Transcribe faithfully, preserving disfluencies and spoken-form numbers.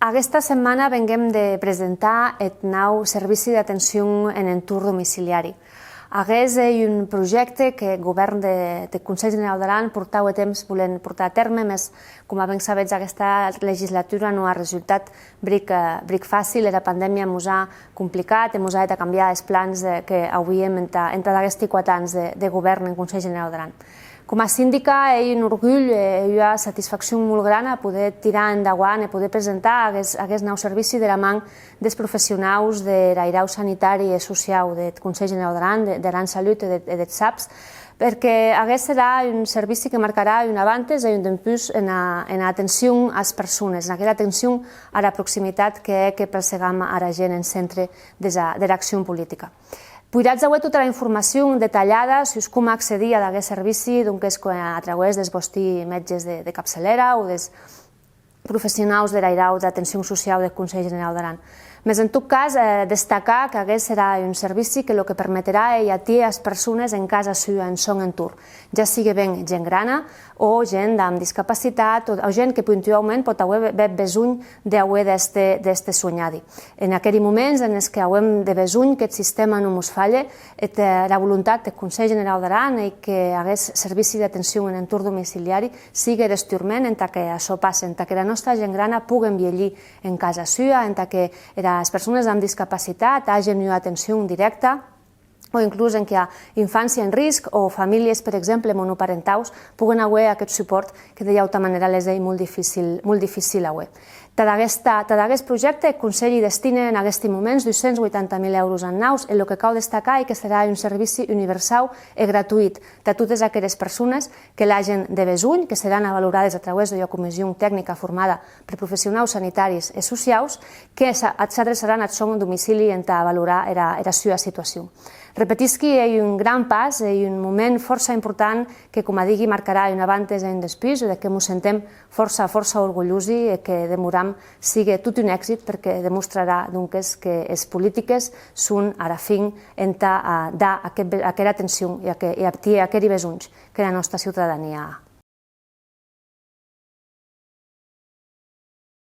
Aguesta setmana venguem de presentar eth nau servici d'atencion en entorn domiciliari. Aguest ei un projècte que eth govèrn de, deth Conselh Generau d'Aran portaue temps volent portar a tèrme, mès, coma ben sabetz, aguesta legislatura non a resultat bric, eh, bric facil. Era pandèmia mos a complicat e mos a hèt a cambiar es plans, eh, que auíem entà, entad aguesti quate ans de, de govèrn en Conselh Generau d'Aran. Coma sindica, ei un orgulh e ua satisfaccion molt grana poder tirar endauant e poder presentar aguest, aguest nau servici dera man des professionaus der airau sanitari e sociau deth Conselh Generau d'Aran, de, d'Aran Salut e de, e deth SAPS, perque aguest serà un servici que marcarà un abantes e un dempús ena, ena atencion as persones, en aquera atencion ara proximitat que hè que persegam ara gent en centre des a, dera accion politica. Poiratz auer tota era informacion detalhada sus coma accedir ad aguest servici, donques, co-, a trauès des vòsti mètges de, de capcelèra o des professionaus der airau d'atencion sociau deth Conselh Generau d'Aran. Mès, en tot cas, eh, destacar qu'aguest serà un servici que lo que permeterà ei atier as persones en casa sua, en sòn entorn, ja sigue ben gent grana o gent damb discapacitat o, o gent que puntuaument pòt auer be-, be-, besonh d'auer d'èster, d'èster suenhadi. En aqueri moments enes que auem de besonh qu'eth sistèma non mos falhe, eth, eh, era volontat deth Conselh Generau d'Aran ei que aguest servici d'atencion en entorn domiciliari sigue er esturment entà que açò passe, entà qu'era nòsta gent grana poguen vielhir en casa sua, entà que eras persones damb discapacitat agen ua atencion dirècta, o inclús enquia infància en risc o familhes, per exemple, monoparentaus, poguen auer aqueth supòrt que, de auta manèra, les ei molt dificil, molt dificil auer. Tad aguesta, tad aguest projècte, eth Conselh i destine en aguesti moments dus cents ueitanta mil euros annaus, e lo que cau destacar ei que serà un servici universau e gratuït tà totes aqueres persones que l'agen de besonh, que seràn avalorades a trauès d'ua comission tecnica formada per professionaus sanitaris e sociaus, que s'a-, s'adreçaràn ath sòn domicili entà valorar era, era sua situacion. Repetisqui, ei un gran pas, ei un moment fòrça important que, coma digui, marcarà un abantes e un despús, e de que mos sentem fòrça, fòrça orgulhosi e que demoram sigue tot un èxit, perque demostrarà, donques, que es politiques son ara fin entà, eh, dar aqueth be-, aquera atencion e aqu-, e atier aqueri besonhs qu'era nòsta ciutadania a.